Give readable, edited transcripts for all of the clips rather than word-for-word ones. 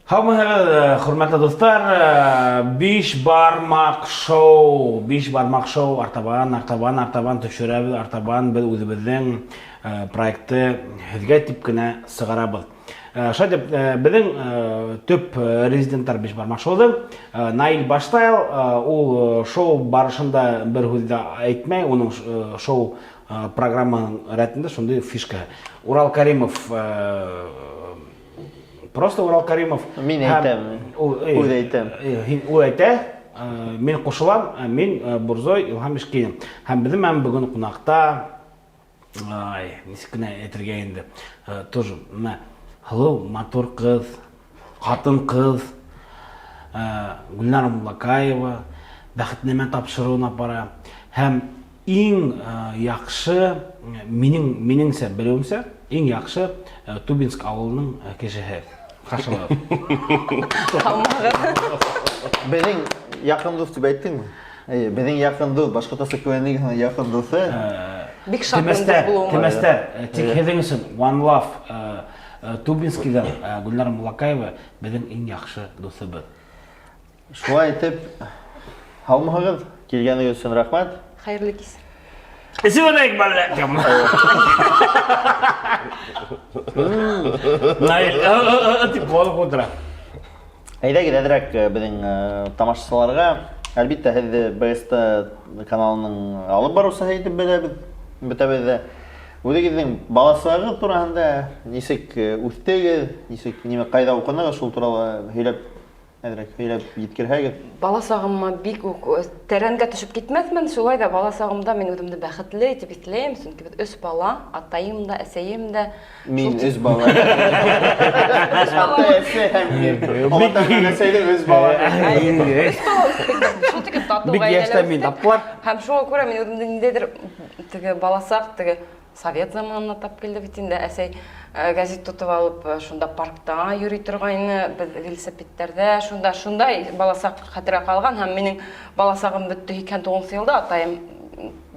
Һаумыһығыҙ, хөрмәтле дуҫтар! Биш бармаҡ шоу, биш бармаҡ шоу артабан, артабан, артабан төшөрәбеҙ, артабан беҙ үҙебеҙҙең проектты һеҙгә тип кенә сығарабыҙ. Шулай итеп, беҙҙең төп резиденттар биш бармаҡ шоуҙың Наил Баштайл, ул шоу барышында бер һүҙ ҙә әйтмәй, уның шоу программаһының рәтендә шундай фишка. Урал Каримов Просто Урал Каримов. Мин әйтәм. Үҙ әйтәм. Һин ул әйтә, мин ҡушылам, мин Бурзой Илһам Ишкинин. Һәм беҙҙең менән бөгөн ҡунаҡта, ай, нисек кенә әйтергә инде, тоже менә һылыу, матур ҡыҙ, ҡатын ҡыҙ, Гөлнара Муллакаева Бәхетнамә тапшырыуына бара. Һәм Иң яҡшы, минең, минеңсә, белеүемсә, иң яҡшы Тубинск авылының кешеһе. Ҡаршылағыҙ. Һаумыһығыҙ. Беҙҙең яҡын дуҫ тип әйттеңме? Әйе, беҙҙең яҡын дуҫ, Башҡортостан клиникаһының яҡын дуҫы. Бик шат дуҫ булыуыма. Темәстәр, тик һеҙҙең өсөн One Love Тубинскийҙан Гөлнара Муллакаева беҙҙең иң яҡшы дуҫыбыҙ. Шулай итеп, һаумыһығыҙ, килгәнегеҙ өсөн рәхмәт. Хәйерле кис. Эсеп алайыҡ балалар. Наил, тип ҡыуанып ултыра. Әйҙәгеҙ әҙерәк беҙҙең тамашасыларға. Әлбиттә, һеҙҙе БСТ каналының алып барыусыһы итеп беләбеҙ, бөтәбеҙ ҙә. Үҙегеҙҙең баласағығыҙ тураһында нисек үҫтегеҙ, нисек, нимә, ҡайҙа уҡынығыҙ, шул турала һөйләп Әҙерәк һөйләп еткерһәгеҙ. Бала сағыма бик үк тәрәнгә төшөп китмәҫмен, шулай ҙа бала сағымда мин үҙемде бәхетле итеп иҫләйем, сөнки беҙ өс бала, атайым да, әсәйем дә. Мин өс бала. Атай, әсәй һәм мин. Олатам һәм әсәйҙең өс бала. Өс бала үҫтек беҙ. Шул тиклем татыу Бик ғаиләлә йәштә мин үҫтек. таптылар. Һәм шуңа күрә мин үҙемде ниндәйҙер теге баласаҡ, теге Совет заманына тап килде бит инде. Әсәй гәзит тотып алып, шунда паркта йөри торгайны, без велосипедтәрҙә, шунда шундай баласаҡ хәтерә ҡалған һәм минең баласағым бөттө 89 йылда атайым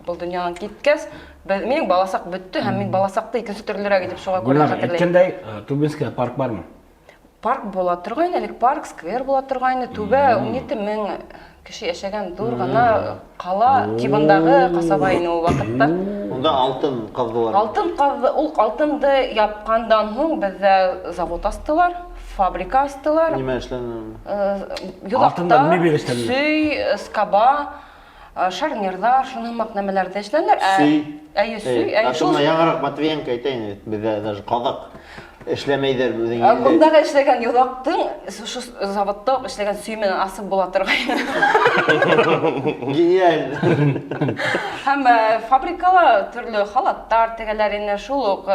был донъянан киткәс, беҙ, минең баласаҡ бөттө һәм мин баласаҡты икенсе төрлөрәк итеп шуға күрә Гөлнар, хәтерләйем. әйткәндәй, Тубинская парк бармы? Парк була торгайны, элек парк, сквер була торгайны. Түбә 17 мең кеше йәшәгән ҙур ғына ҡала тибындағы ҡасаба ине ул ваҡытта. Унда алтын ҡаҙҙылар. Алтын ҡаҙҙы, ул алтынды япҡандан һуң беҙҙә завод астылар, фабрика астылар. Нимә эшләне? Йоҙаҡта, сөй, скоба, шарнирҙар, шуны һымаҡ нәмәләрҙе эшләнеләр. Сөй. Әйе, сөй. Ә шул яңыраҡ Матвиенко әйтә инде, беҙҙә даже ҡаҙаҡ эшләмәйҙәр беҙҙең илдә. Бындағы эшләгән йоҙаҡтың шушы заводта уҡ эшләгән сөй менән асып була торғайны. Гениаль. Һәм фабрикала төрлө халаттар тегәләр ине, шул уҡ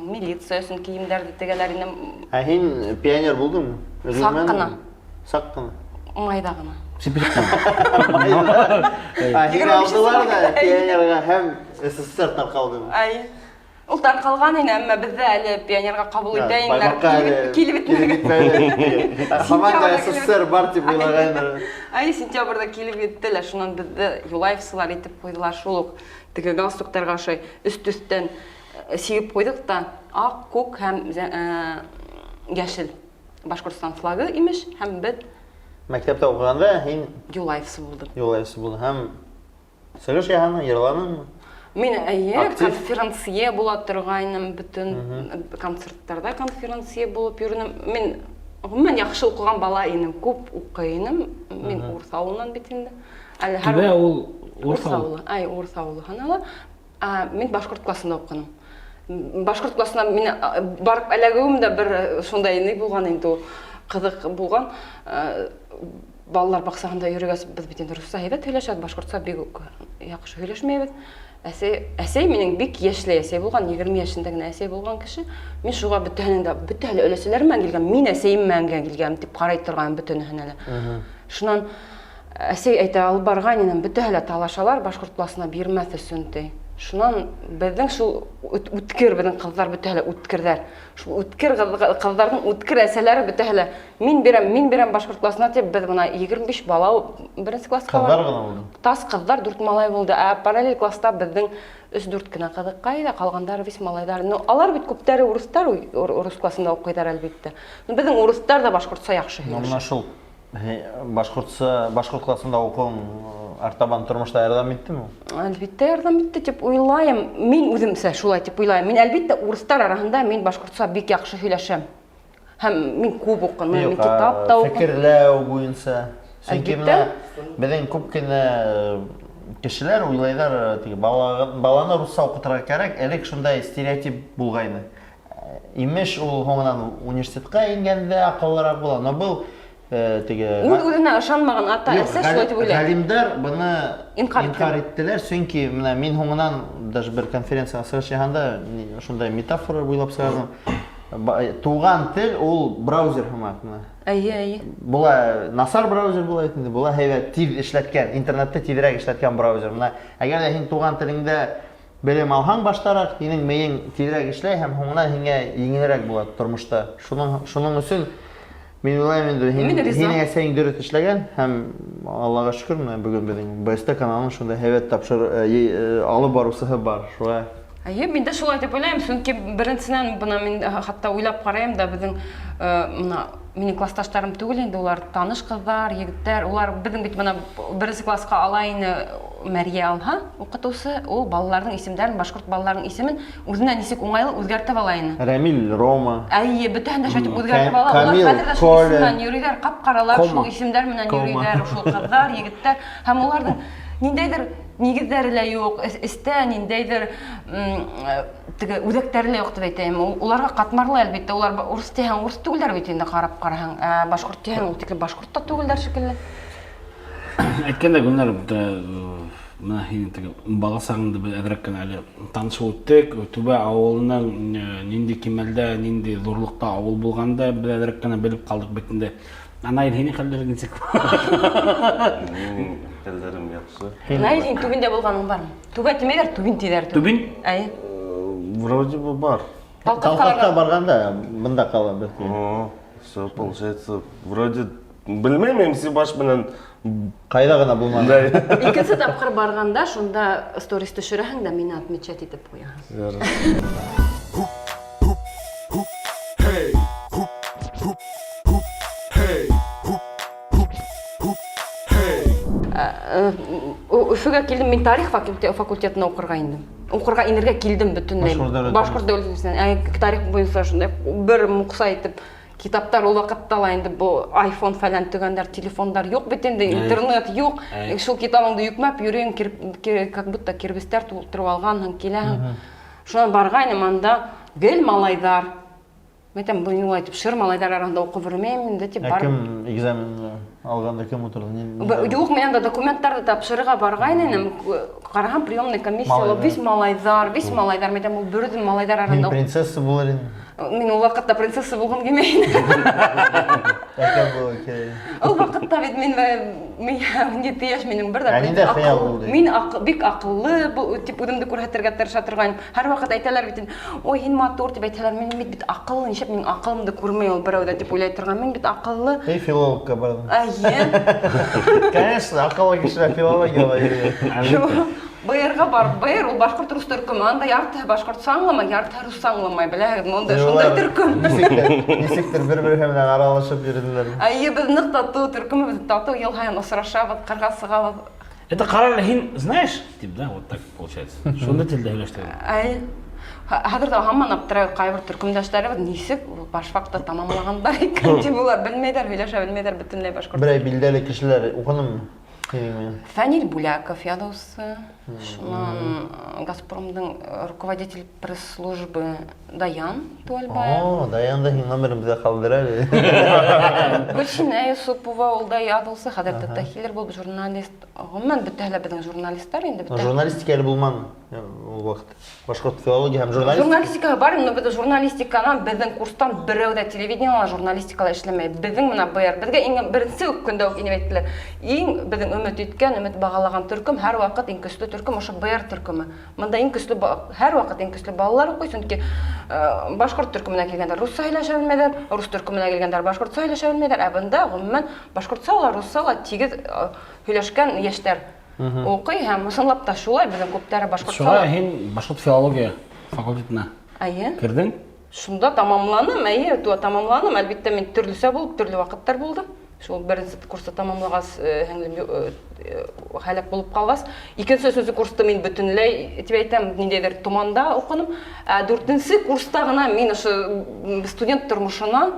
милиция өсөн кейемдәрҙе тегәләр ине. Ә һин пионер булдыңмы? Саҡ ҡына. Саҡ ҡына. Майҙа ғына. Ә һине алдылар ҙа пионерға һәм СССР тарҡалды. Әй. Ул тарҡалған ине, әммә беҙҙе әле пионерға ҡабул итә инеләр. Килеп етмәгән. Һаман да СССР бар тип уйлағайнылар. Әй, сентябрҙә килеп етте лә, шунан беҙҙе юлаевсылар итеп ҡуйҙылар. Шул уҡ теге галстуктарға ошай өс төҫтән сигеп ҡуйҙыҡ та, аҡ, күк һәм йәшел Башҡортостан флагы имеш, һәм беҙ Мәктәптә уҡығанда һин юлаевсы булдым. Юлаевсы булдың һәм Сығыш яһаның, йырланыңмы? Мин әйе, конферансье була торғайным, бөтөн концерттарҙа конферансье булып йөрөнөм. Мин гомумән яҡшы уҡыған бала инем, күп уҡый инем. Мин урыҫ ауылынан бит инде. Әле һәр Түбә ул урыҫ ауылы. Әй, урыҫ ауылы һанала. Мин башҡорт классында уҡыным. Башҡорт классына мин барып эләгеүем дә бер шундай ни булған инде ул, ҡыҙыҡ булған. Балалар баҡсаһында йөрөгәс, беҙ бит инде русса һәйбәт һөйләшәбеҙ, башҡортса бик үк яҡшы һөйләшмәйбеҙ. Әсәй, әсәй минең бик йәшләй әсәй булған, 20 йәшендә генә әсәй булған кеше. Мин шуға бөтәһенең дә, бөтәһе лә өләсәләр менән килгән, мин әсәйем менән генә килгән дип ҡарай торған бөтөнөһөнә лә. Шунан әсәй әйтә, алып барған инем, бөтәһе лә талашалар башҡорт классына бирмәҫ өсөн, ти. Шунан беҙҙең шул үткер, беҙҙең ҡыҙҙар бөтәһе лә үткерҙәр. Шул үткер ҡыҙҙарҙың үткер әсәләре бөтәһе лә мин бирәм, мин бирәм башҡорт классына тип, беҙ бына 25 бала беренсе классҡа Ҡыҙҙар ғына булды. Тас ҡыҙҙар, дүрт малай булды. Ә параллель класста беҙҙең өс-дүрт кенә ҡыҙыҡай ҙа, ҡалғандары весь малайҙар. Ну, алар бит күптәре урыҫтар, урыҫ классында уҡыйҙар, әлбиттә. Ну, беҙҙең урыҫтар ҙа башҡортса яҡшы һөйләшә. Менә шул башҡортса, башҡорт классында уҡыуың артабан тормошта ярҙам иттеме? Әлбиттә, ярҙам итте тип уйлайым. Мин үҙемсә шулай тип уйлайым. Мин, әлбиттә, урыҫтар араһында мин башҡортса бик яҡшы һөйләшәм. Һәм мин күп уҡыным, мин китап та уҡыным. Фекерләү буйынса. Сөнки менә беҙҙең күп кенә кешеләр уйлайҙар, теге баланы русса уҡытырға кәрәк, элек шундай стереотип булғайны. Имеш, ул һуңынан университетҡа ингәндә аҡыллыраҡ була. Но был теге Үҙ-үҙенә ышанмаған ата, әсә шулай тип уйлай. Ғалимдар быны инҡар иттеләр, сөнки менә мин һуңынан даже бер конференцияға сығыш яһағанда шундай метафора буйлап сығарҙым. Туған тел ул браузер һымаҡ менә. Әйе, әйе. Була насар браузер була инде, була һәйбәт, тиҙ эшләткән, интернетты тиҙерәк эшләткән браузер. Менә әгәр ҙә һин туған телеңдә белем алһаң баштараҡ, һинең мейең тиҙерәк эшләй һәм һуңынан һиңә еңелерәк була тормошта. Шуның өсөн мин уйлайым инде, һинең әсәйең дөрөҫ эшләгән һәм Аллаға шөкөр, менә бөгөн беҙҙең БСТ каналының шундай һәйбәт тапшыр алып барыусыһы бар. Шулай. Әйе, мин дә шулай дип уйлайым, сөнки беренсенән бына мин хатта уйлап ҡарайым да, беҙҙең бына минең классташтарым түгел инде, улар таныш ҡыҙҙар, егеттәр, улар беҙҙең бит бына беренсе классҡа ала ине Мәрйә алһа, уҡытыусы, ул балаларҙың исемдәрен, башҡорт балаларының исемен үҙенә нисек уңайлы үҙгәртеп ала ине. Рәмил, Рома. Әйе, бөтәһен дә шулай итеп үҙгәртеп ала. Улар хәҙер дә шул исем менән йөрөйҙәр, ҡап-ҡаралар шул исемдәр менән йөрөйҙәр, шул ҡыҙҙар, егеттәр. Һәм уларҙың ниндәйҙер нигеҙҙәре лә юҡ, эстә ниндәйҙер теге үҙәктәре лә юҡ тип әйтәйем. Уларға ҡатмарлы, әлбиттә, улар урыҫ тиһәң, урыҫ түгелдәр бит инде, ҡарап ҡараһаң. Ә башҡорт тиһәң, ул тиклем башҡорт та түгелдәр шикелле. Әйткәндә, Гөлнар, бына һинең теге бала сағыңды беҙ әҙерәк кенә әле танышып үттек. Түбә ауылының ниндәй кимәлдә, ниндәй ҙурлыҡта ауыл булғанын беҙ әҙерәк кенә белеп ҡалдыҡ бит инде. Наил, һинең хәлдәрең нисек? Минең хәлдәрем яҡшы. Наил, һин Түбиндә булғаның бармы? Түбә тимәйҙәр, Түбин тиҙәр. Түбин? Әйе. Вроде бы бар. Талҡаҡта барғанда бында ҡала беҙ. Все, получается, вроде белмәйем, МС баш менән ҡайҙа ғына булманы. Икенсе тапҡыр барғанда шунда сторис төшөрәһең дә мине отмечать итеп ҡуяһың. Өфөгә килдем, мин тарих факультетына уҡырға индем. Уҡырға инергә килдем бөтөнләй. Башҡорт дәүләт университетына. Тарих буйынса шундай бер муҡса итеп китаптар ул ваҡытта ла инде бу iPhone фәлән төгәндәр, телефондар юҡ бит инде, интернет юҡ. Шул китабыңды йөкмәп йөрөйөң, как будто кирбестәр тултырып алғанһың, киләһең. Шунан барғайным, анда гел малайҙар. Мин әйтәм, был улай итеп шыр малайҙар араһында уҡып йөрөмәйем инде тип бар. Ә кем экзамен алғанда кем ултырҙы? Юҡ, мин анда документтарҙы тапшырырға барғайны инем. Ҡараһам, приемный комиссия, весь малайҙар, весь малайҙар. Мин әйтәм, ул бер үҙем малайҙар араһында. Мин принцесса булыр инем. Мин ул ваҡытта принцесса булғым килмәй ине. Әкәм булыр кәрәк. Ул ваҡытта бит мин 17 йәш минең бер дә. Ә ниндәй хыял булды? Мин бик акыллы дип үземде күрһәтергә тырыша торган. Һәрвакыт әйтәләр бит, ой, һин матур дип әйтәләр. Мин бит акыллы, нишләп минең акылымды күрмәй ул берәү дә дип уйлай торган. Мин бит акыллы. Эй, филологка бардың. Әйе. Конечно, акыллы кешеләр филологияла йөрөй. БРга бар, БР ул башҡорт рус төркөмө. Анда яртыһы башҡортса аңламай, яртыһы русса аңламай, беләһегеҙме? Унда шундай төркөм. Нисектер бер-береһе менән аралашып йөрөделәр. Әйе, беҙ ныҡ татыу төркөмөбөҙ, татыу йыл һайын осрашабыҙ, ҡырға сығабыҙ. Это ҡара әле, һин знаешь, тип, да, вот так получается. Шундай телдә һөйләштек. Әйе. Хәҙер ҙә һаман аптырай ҡайбер төркөмдәштәребеҙ нисек башфакты тамамлағандар икән тип, улар белмәйҙәр, һөйләшә белмәйҙәр бөтөнләй башҡорт. Берәй билдәле кешеләр уҡынымы? Фәнил Бүләков яҙыусы, шунан Газпромдың руководитель пресс-службы Даян Туальбаев. О, Даян да һин номерын беҙгә ҡалдыр әле. Гөлсинә Юсупова, ул да яҙыусы, хәҙер тата хиллер булып журналист. Ғөмүмән, бөтәһе лә беҙҙең журналисттар инде. Журналистика әле булманы ул ваҡыт. Башҡорт филология һәм журналистика. Журналистика бар, но беҙ журналистиканан беҙҙең курстан берәү ҙә телевидениела, журналистикала эшләмәй. Беҙҙең менә БР, беҙгә иң беренсе үк көндә үк инеп әйттеләр. Иң беҙҙең өмөт иткән, өмөт бағалаған төркөм һәрваҡыт иң көслө төркөм ошо БР төркөмө. Бында иң көслө һәрваҡыт иң көслө балалар уҡый, сөнки башҡорт төркөмөнә килгәндәр русса һөйләшә белмәйҙәр, рус төркөмөнә килгәндәр башҡортса һөйләшә белмәйҙәр, ә бында ғөмүмән башҡортса ла, русса ла тигеҙ һөйләшкән йәштәр уҡый һәм ысынлап та шулай беҙҙең күптәре башҡортса. Шуға һин башҡорт филология факультетына Әйе. керҙең. Шунда тамамланым, әйе, тамамланым. Әлбиттә, мин төрлөсә булып, төрлө ваҡыттар булды. Шул беренсе курсты тамамлағас, һеңлем һәләк булып ҡалғас, икенсе, өсөнсө курсты мин бөтөнләй, тип әйтәм, ниндәйҙер томанда уҡыным. Ә дүртенсе курста ғына мин ошо студент тормошона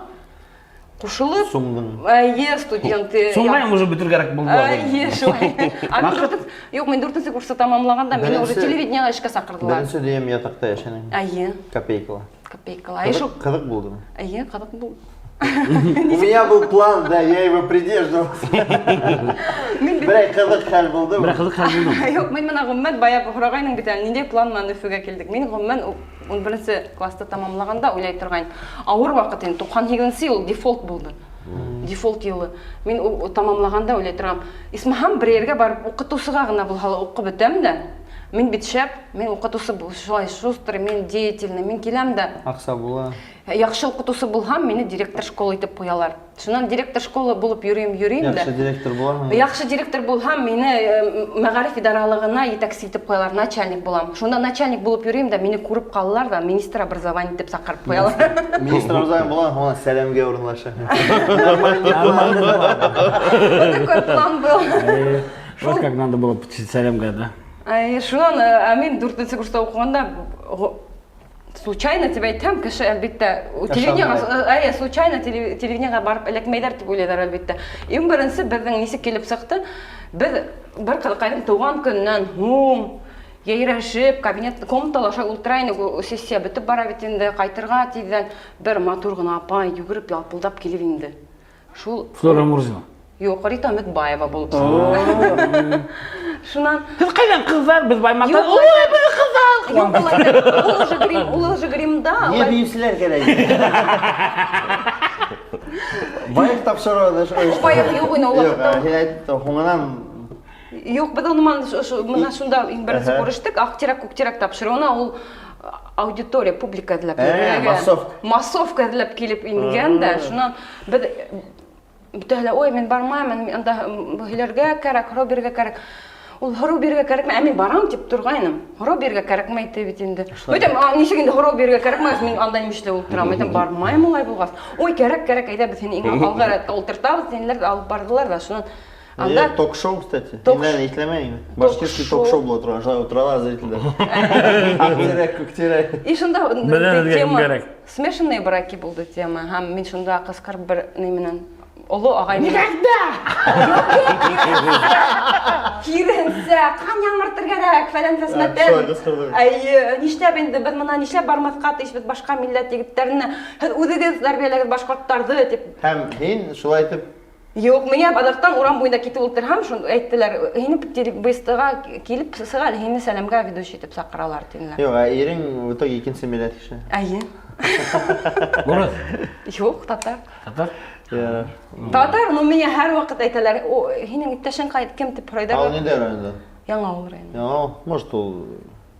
ҡушылып, Сумдың. Әйе, студент. Суңмай уже бөтөр кәрәк булды. Әйе, шулай. Ә мин юҡ, мин дүртенсе курсты тамамлағанда мине уже Беренсе- телевидениеға эшкә саҡырҙылар. Беренсе дөйөм ятаҡта йәшәнең. Әйе, Копейкала. копейкала. Әйе, шул. Ҡыҙыҡ булдымы? Әйе, ҡыҙыҡ булды. У меня был план, да, я его придерживался. Мин бит Берәй ҡыҙыҡ хәл булдымы? Бер ҡыҙыҡ хәл булдымы? Юҡ, мин бына ғөмүмән бая һорағайның бит әле, ниндәй план менән Өфөгә килдек. Мин ғөмүмән 11 класты тамамлағанда уйлай торғайным. Ауыр ваҡыт инде, 98 йыл дефолт булды. Дефолт йылы. Мин тамамлағанда уйлай торғам. Исмаһам бер ергә барып уҡытыусыға ғына булһа ла уҡып бөтәм дә. Мин бит шәп, мин уҡытыусы шулай шустрый, мин деятельный, мин киләм дә. Аҡса була. Яҡшы уҡытыусы булһам, мине директор школы итеп ҡуялар. Шунан директор школы булып йөрөйөм, йөрөйөм дә. Яҡшы директор булаһың. Яҡшы директор булһам, мине мәғариф идаралығына етәксе итеп ҡуялар, начальник булам. Шунда начальник булып йөрөйөм дә, мине күреп ҡалалар ҙа, министр образования итеп саҡырып ҡуялар. Министр образования була, һуңынан сәләмгә урынлаша. Нормальный план. Вот такой план был. Вот как надо было сәләмгә, да? Ай, шунан, ә мин дүртенсе курста уҡығанда случайно тип әйтһәм, кеше әлбиттә телевидениеға, әйе, случайно телевидениеға барып эләкмәйҙәр тип уйлайҙар әлбиттә. Иң беренсе беҙҙең нисек килеп сыҡты? Беҙ бер ҡыҙыҡайҙың тыуған көнөнән һуң йәйрәшеп, кабинет комнатала ошолай ултыра инек, сессия бөтөп бара бит инде, ҡайтырға тиҙҙән бер матур ғына апай йүгереп ялпылдап килеп инде. Шул Флора Мурзина. Юҡ, Рита Өмөтбаева булып сыҡты. Шунан Һеҙ ҡайҙан ҡыҙҙар, беҙ Баймаҡтан. Юҡ, Ой, беҙ ҡыҙҙар. Юҡ, ул әйтә, ул уже грим, ул уже гримда. Ниңә бейеүселәр кәрәк? Байыҡ тапшырыуҙы Байыҡ юҡ ине ул Юҡ, ваҡытта. һин әйт, һуңынан Юҡ, беҙ уны менән шунда иң беренсе күрештек. Аҡ тирәк, күк тирәк тапшырыуына ул аудитория, публика эҙләп йөрөгән. Массовка. Массовка эҙләп килеп ингән дә, шунан беҙ бөтәһе лә, ой, мин бармайым, мин анда һөйләргә кәрәк, һорау бирергә кәрәк. Ул һорау бирергә кәрәкме? Ә мин барам тип торғайным. Һорау бирергә кәрәкмәй ти бит инде. Әйтәм, нисек инде һорау бирергә кәрәкмәй, мин анда нимә эшләп ултырам? Әйтәм, бармайым улай булғас. Ой, кәрәк, кәрәк, әйҙә беҙ һине иң алға рәткә ултыртабыҙ, тинеләр дә алып барҙылар ҙа, шунан анда ток-шоу, кстати. Ток- Инәне иҫләмәйем. Башкирский Ток-шоу. ток-шоу була торған, шулай ултыралар зрителдәр. Аҡ тирәк, күк тирәк. И шунда Беҙҙән һеҙгә тема кем кәрәк? Смешанные браки булды тема. Һәм мин шунда ҡысҡырып бер ни менән оло ағай менән. Никогда! Киренсә, ҡан яңыртыр кәрәк, фәлән фәсмәтән. Шулай ҡысҡырҙы. Әйе, нишләп инде беҙ бына нишләп бармаҫҡа тейеш беҙ башҡа милләт егеттәренә? Һеҙ үҙегеҙ тәрбиәләгеҙ башҡорттарҙы тип. Һәм һин шулай итеп Юҡ, миңә баҙарҙан урам буйында китеп ултырһам, шунда әйттеләр, һине БСТ-ға килеп сыға, һине сәләмгә ведущий итеп саҡыралар тинеләр. Юҡ, ә ирең в итоге икенсе милләт кеше. Әйе. Урыҫ. Юҡ, татар. Татар. Ярар. Татар, но миңә һәр ваҡыт әйтәләр, о, һинең иптәшең ҡайҙа, кем тип һорайҙар. Ә ул ниндәй районда? Яңауыл районы. Яңауыл, может, ул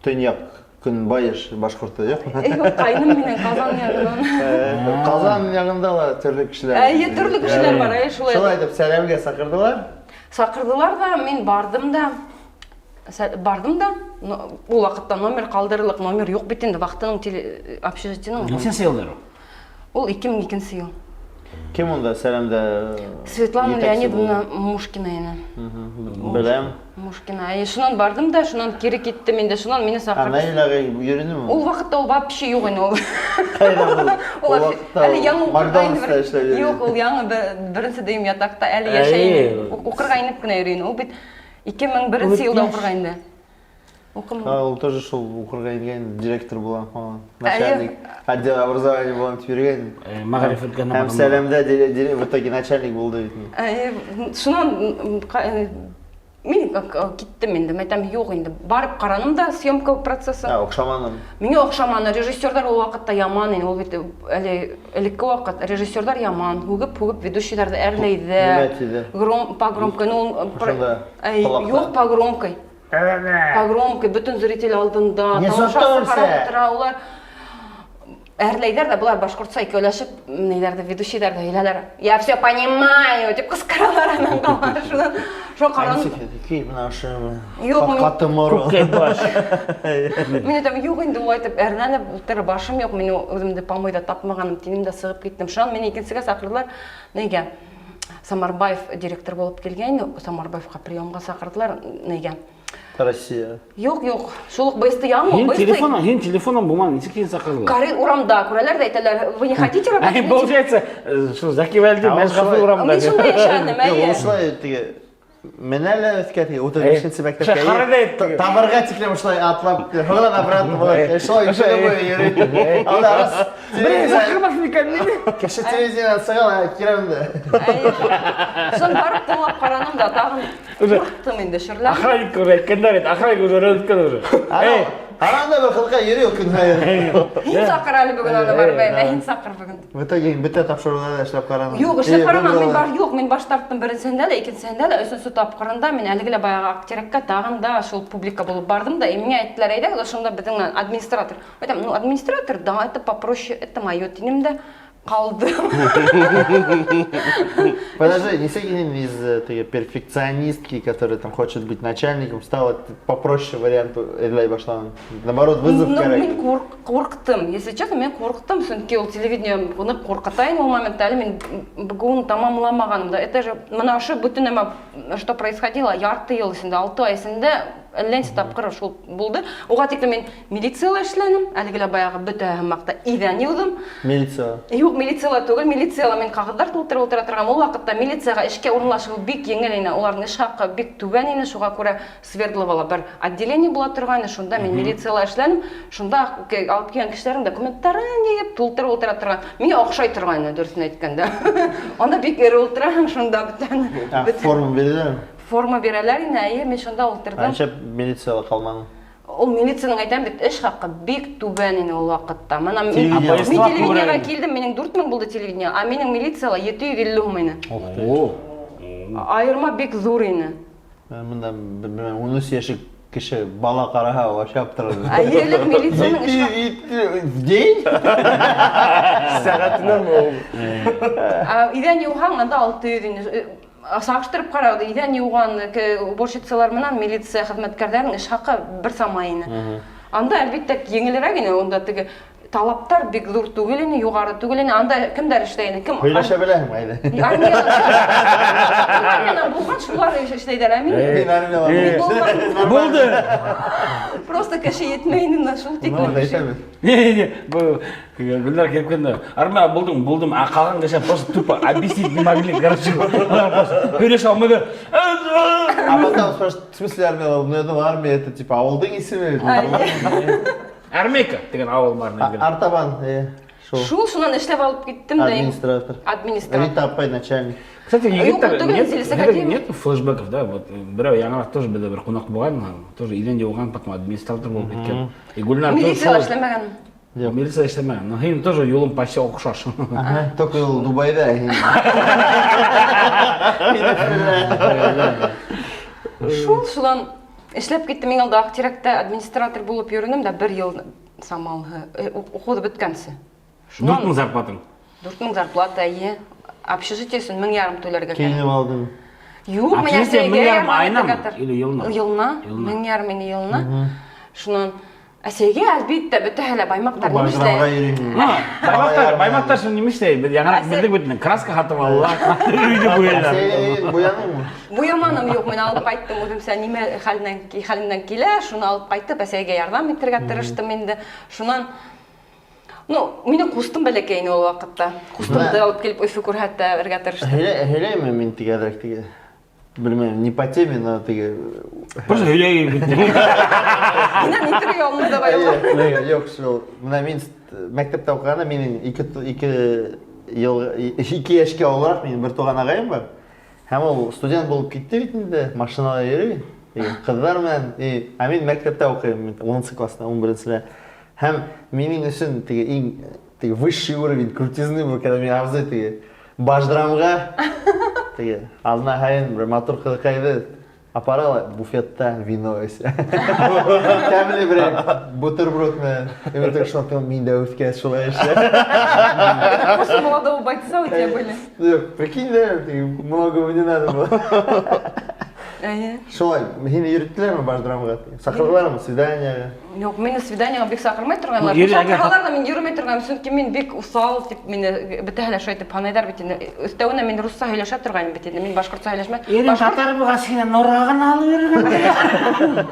төньяҡ көнбайыш башҡорто, юҡмы? Юҡ, ҡайным минең Ҡазан яғынан. Ҡазан яғында ла төрлө кешеләр. Әйе, төрлө кешеләр бар, әйе, шулай. Шулай итеп сәләмгә саҡырҙылар. Саҡырҙылар ҙа, мин барҙым да. Барҙым да, но, ул ваҡытта номер ҡалдырырлыҡ номер юҡ бит инде, вахтаның общежитиеның. Нисәнсе йылдар ул? Ул ике мең икенсе йыл. Кем унда сәләмдә? Светлана етәксе Леонидовна Мушкина ине. Беләм. Мушкина. Әйе, шунан бардым да, шунан кире киттем инде, шунан мине Ә саҡырып. Наил ағай йөрөнөмө? Ул ваҡытта ул вообще юҡ ине ул. Ҡайҙа ул? Ул Ул вообще ваҡытта әле яңы уҡырға Макдональдста инде эшләп йөрөй. Юҡ, ул яңы беренсе дөйөм ятаҡта әле йәшәй ине. Уҡырға инеп кенә йөрөй ине. Ул бит ике мең беренсе йылда уҡырға инде. Уҡым. А, ул тоже шул уҡырға ингән директор була, һуң Әйе. начальник отдела образования булам тип йөрөгән. Мәғариф өлкәһенә Һәм барған. сәләмдә в итоге начальник булды бит. Әйе, шунан Мин киттем инде, әйтәм, юк инде. Барып караным да съемка процессы. Ә, охшаманы. Миңа охшаманы. Режиссерлар ул вакытта яман инде, ул бит әле элекке вакыт. Режиссерлар яман, һүгеп-һүгеп ведущийларны әрләйде. Нимә тиде? Гром, по громкой, ну, ул Шунда, колакта. Юк, по громкой. По громкой, бөтен зритель алдында, Не тамашасы сатылса. карап утыра, улар әрләйләр дә, болар башкортса икәүләшеп, ниләрдә, ведущийлар да әйләләр. Я все понимаю, дип кычкыралар аннан кала. Шуннан, шул каран. Ки, менә ошо. Юк, мин- Каты мору. Күккә баш. Мин әйтәм, юк инде улай итеп әрләнеп утырып башым юк, мин үземне помойда тапмаганым, тинем дә сыгып киттем. Шуннан мине икенчегә чакырдылар. Нигә? Самарбаев директор булып килгән, Самарбаевка приемга чакырдылар. Нигә? Россия. Юк, юк. Шул ук БСТ яңы, Һин БСТ. телефоның, һин телефоның булмады, ничек һин сакырдылар? Карый урамда күрәләр дә әйтәләр, вы не хотите работать? Ә, получается, шул Зәки Вәлиди Ә, ул Мәшгафи шулай. урамында. Мин шунда яшәдем, Юк, ул әйе. шулай теге менә лә өскә теге 35 мәктәпкә. Шәһәрдә әйтте. Тамырга тиклем шулай атлап, һыгынан обратно була. Шулай көне буе йөри. Анда раз Бер сакырмас микән мине? Кеше телевидениедән чыга ла, кирәм дә. Әйе. Шуннан барып тыңлап караным да, тагын Уже курктым инде, шөрләп. Охранник уже әйткәннәр бит, охранник уже өйрәнеп уже. Ана, ана бер кызга йөри ул көн саен. Һин сакыр әле бүген аны барып, әй, һин сакыр бүген. В итоге бөтә тапшыруларда эшләп карадым. Юк, эшләп карамадым. Мин бар, юк, мин баш тарттым беренчесендә дә, икенчесендә дә, өченче тапкырында мин әлеге лә баягы Актереккә тагын да шул публика булып бардым да, и миңа әйттеләр, әйдәгез, шунда безнең администратор. Әйтәм, ну, администратор, да, это попроще, это мое, тинем дә калдым. Подожди, не син из теге перфекционистки, которая там хочет быть начальником, стала попроще вариант эзләй башладың. Наоборот, вызов Ну, кирәк. мин курктым, если честно, мин курктым, чөнки ул телевидение нык куркыта инде ул моментта, әле мин БГУны тамамламаганым да. Это же менә ошо бөтен нәмә, что происходило, ярты ел эчендә, 6 ай эчендә әллә ничә тапкыр шул булды. Уга тиклем мин милициялә эшләдем, әлеге лә баягы бөтә һымакта идән юдым. Милиция. Юк, милициялә түгел, милициялә мин кәгазьләр тутырып утыра торган. Ул вакытта милициягә эшкә урынлашу бик җиңел иде. Уларның эш хакы бик түбән иде, шуңа күрә Свердловола бер отделение була торган иде. Шунда мин милициялә эшләдем. Шунда алып килгән кешеләрнең документларын җыеп, тутырып утыра торган. Миңа охшай торган иде, дөресен әйткәндә. Анда бик эре утыраһың шунда бүтән. А, форма бирәләрме? Форма бирәләр инде, әйе, мин шунда утырдым. Анча милициялә калмадың. Ул милициянең әйтәм бит, эш хакы бик түбән иде ул вакытта. Менә мин, Телевидение. мин телевидениегә килдем, минем 4000 булды телевидение, а минем милициялә 750 һум иде. О. Аерма бик зур иде. Монда белмәм, 13 яшьлек кеше бала караһа, вообще аптырар. Әйе, элек милициянең эш хакы В день? Сәгатенәме ул? Идән юһаң, анда 600 иде. Сагыштырып карау, идән юган уборщицалар менән милиция хезмәткәрләренең эш хакы бер сама иде. Анда, әлбиттә, җиңелрәк иде, анда теге талаптар бик зур түгел иде, югары түгел иде. Анда кемдәр эшләй иде? Кем? Һөйләшә беләһең, әйдә. Армиядән булган шулар эшләйләр, ә мин Мин армиядә булмадым. Булды. Просто кеше етмәй инде шул Ну, тиклем. әйтәбез. Не, не, не, бу Гөлнар килеп керде. Армия булдым, булдым, а калган кеше просто тупо объяснить не могли, короче. Һөйләшә алмады. А потом спрашивают, в смысле армия? Ну, я думаю, армия это типа авылдың исеме. Армейка дигән авыл бар инде. Артабан, шул. Шул шуннан эшләп алып киттем дә. Администратор. Администратор. Рита апай начальник. Кстати, егеттәр, Юк, түгел, нет, Зилә нет, Сәгадиева. нет флешбеков, да, вот берәү яңарак тоже бездә бер кунак булган, тоже идән юган, потом администратор булып киткән. И Гөлнар тоже Милициялә шул- эшләмәгән. Юк. Милиция эшләмәгән. Но һин тоже юлың почти охшаш. Ага, только ул Дубайда. Шул шуннан эшләп киттем. Мин алда Актеректә администратор булып йөренем дә бер ел самалгы укуды беткәнсе. 4000 зарплатаң. 4000 зарплата, әйе. Общежитие өчен 1500 түләргә кирәк. Киенеп алдың. Юк, мин Общежитие әсәйгә 1500 ярдәм айнамы итәргә тыр- или елына? Елына, Елына. 1500 ине елына. Шуннан әсәйгә әлбиттә бөтәһе лә баймактар Бажрамга нимешләй. йөрим. Баймактар, баймактар шуны нимешләй? Без яңарак белдек бит, краска һатып алалар. Өйдә буялар. Син буяныңмы? Буяманым юк, мин алып кайттым үземчә нимә хәленнән хәлемнән килә, шуны алып кайтып әсәйгә ярдәм итәргә тырыштым инде. Шуннан Ну, мине кустым бәләкәй ине ул вакытта. Кустымды алып килеп Өфе күрһәтергә тырыштым. Һөйләйме мин тигәҙерәк теге? Белмәйем, не по теме, но теге. Просто һөйләй бит. Миннән интервью алынды да бая. Юк, шул. Менә мин мәктәптә укыганда минең ике ике ел ике яшькә олырак минем бер туган агаем бар. Һәм ул студент булып китте бит инде, машинала йөри, и кызлар белән, и, ә мин мәктәптә укыйм, 10 класста, 11-дә. Һәм минем өчен теге иң теге высший уровень крутизны был, когда мин абзый теге башдрамга теге азна һайын бер матур кызыкайды апара буфетта вино эчә. Тәмле бер бутерброд белән. И мин так шул мин дә үскәч шулай эшләр. Это просто молодого бойца у тебя были. Ну, прикинь, да, многого не надо было. Әйе. Шулай, һине йөрттеләрме башдрамга? Сакырдылармы свиданиега? Юк, мине свиданиега бик сакырмай торганнар. Ну, йөри, әгәр- Чакыралар да мин йөрмәй торганым, чөнки мин бик усал дип мине бетәһә лә шулай итеп һанайдар бит инде. Өстәвенә мин русча һөйләшә торгайным бит инде. Мин башкортча һөйләшмәй. Ирең татар булгач, сине Норага гына алып йөргән.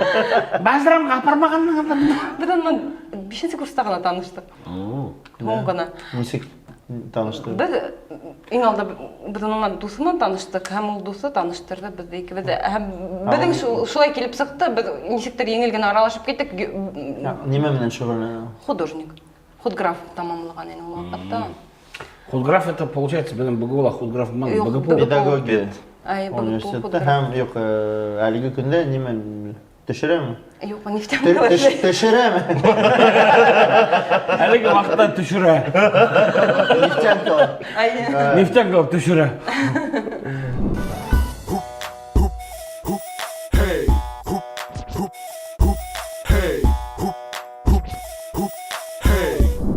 Башдрамга апармаганнар. Без аннан бишенче курста гына таныштык. Һуң гына. Ничек таныштыгыз? Без иң алда без аның белән дусы белән таныштык һәм ул дусы таныштырды безне икебез дә. Һәм безнең шулай килеп чыкты, без ничектер җиңел генә аралашып киттек. Нимә белән шөгыльләнә ул? Художник. Худграф тәмамлаган инде ул вакытта. Худграф это получается безнең БГУла худграф булмады, Юк, БГПУ. Педагогия Ай, БГПУ университетта худграф. һәм юк, әлеге көндә нимә Төшерәме? Юк, нефтянка. Төшерәме? Әлеге вакытта төшерә. Нефтянка. Нефтянка төшерә.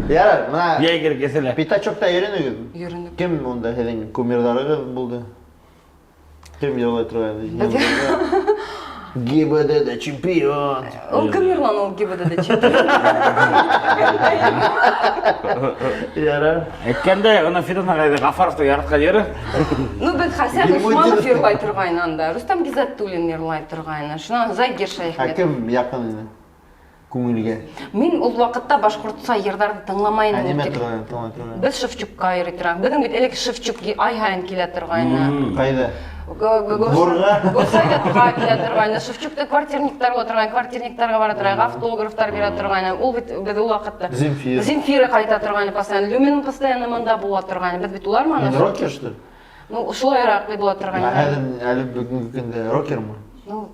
Ярар, менә Егер кеселә. Пятачокта йөренегез. Йөренек. Кем монда һеҙҙең кумирҙарығыҙ булды? Кем йырлай торган? ГИБДД чемпион. Ул кем йырлан ул ГИБДД чемпион? Ярар. Әйткәндә, аны Фидан агай Гафаровның яраткан йыры. Ну, без Хәсән Усманов йырлай торган анда, Рустам Гизатуллин йырлай торган, шуннан Загир Шәйхмәт. Ә кем якын иде? Күңелгә. Мин ул вакытта башкортча йырдарны тыңламай Ә идем. нимә торган, тыңлай торган? Без Шевчукка йөри торган. Безнең бит элек Шевчук ай һайын килә торгайны. Кайда? Горга? Горсоветка килә торгайны. Шевчукта квартирниклар була торган, квартирникларга бара торган, автографтар бирә торгайны. Ул бит без ул вакытта. Земфира. Земфира кайта торгайны постоянно. Люмин постоянно монда була торгайны. Без бит улар Мин рокер, что ли? Ну, шулайрак була торгайны. Әле әле бүгенге көндә рокермы? Ну,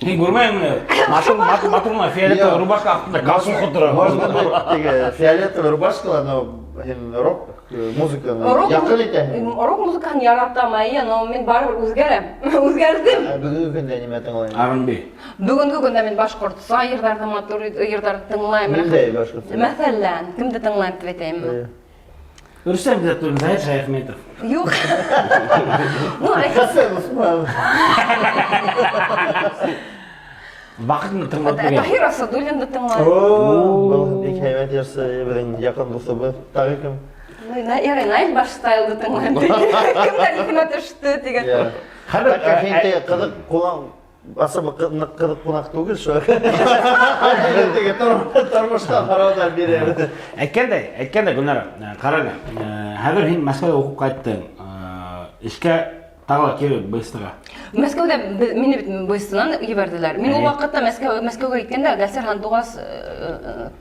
Мин күрмәймен. Матур, матур, матур гына фиолетовый рубашка астында галстук тора. Может быть, теге фиолетовый рубашкалар, но һин рок э, музыканы Рок якын итәһең. Рок музыканы яратам, әйе, но мин барыбер үзгәрәм. Үзгәрдем. Ә Бүгенге көндә нимә тыңлыйм? R&B. Бүгенге көндә мин башкортса йырдарны матур йырдарны тыңлыйм. Ниндәй башкортса? Мәсәлән, кемде тыңлыйм дип әйтәйемме? Рөстәм Гизатуллин, Заһид Шаяхметов. Юк. Ну, Хәсән Усманов. Вакытны тыңлап биргән. Таһир Асадуллинны тыңлыйм. О, был бик һәйбәт йырсы, безнең якын дусыбыз. Тагы кем? Ну, ярый, Наил Баштайлды тыңлыйм. Кемдәр исемә төште дигән. Хәзер Так как инде кызык кулан Особо нык кызык кунак түгел шул. Теге тормыштан һораулар бирәбез. Әйткәндәй, әйткәндәй, Гөлнара, э, кара әле. Э, хәзер һин Мәскәүдә укып кайттың. Э, эшкә тагы да кире БСТга. Мәскәүдә мине бит БСТнан җибәрделәр. Мин ул вакытта Мәскәү Мәскәүгә киткәндә Гәсер Һандугас